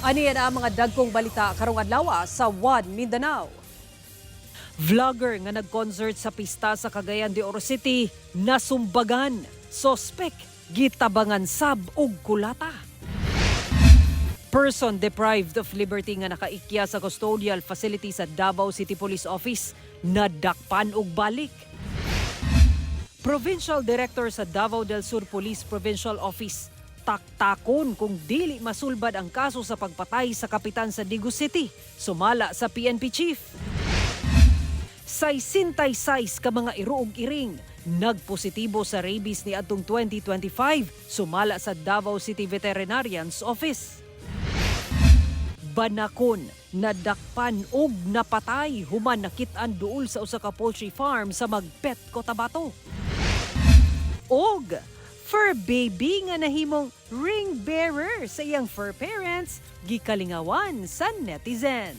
Ani na ang mga dagkong balita karong adlaw sa One Mindanao. Vlogger nga nag-concert sa pista sa Cagayan de Oro City nasumbagan, sospek gitabangan sab og kulata. Person deprived of liberty nga nakaikya sa custodial facility sa Davao City Police Office nadakpan og balik. Provincial Director sa Davao del Sur Police Provincial Office taktakon kung dili masulbad ang kaso sa pagpatay sa kapitan sa Digos City, sumala sa PNP chief. 66 ka mga iro ug iring nagpositibo sa rabies ni adtong 2025, sumala sa Davao City Veterinarian's Office. Banakon nadakpan og napatay human nakit-an duol sa usa ka poultry farm sa Magpet, Cotabato. Og fur baby nga nahimong ring bearer sa iyang fur parents gikalingawan sa netizens.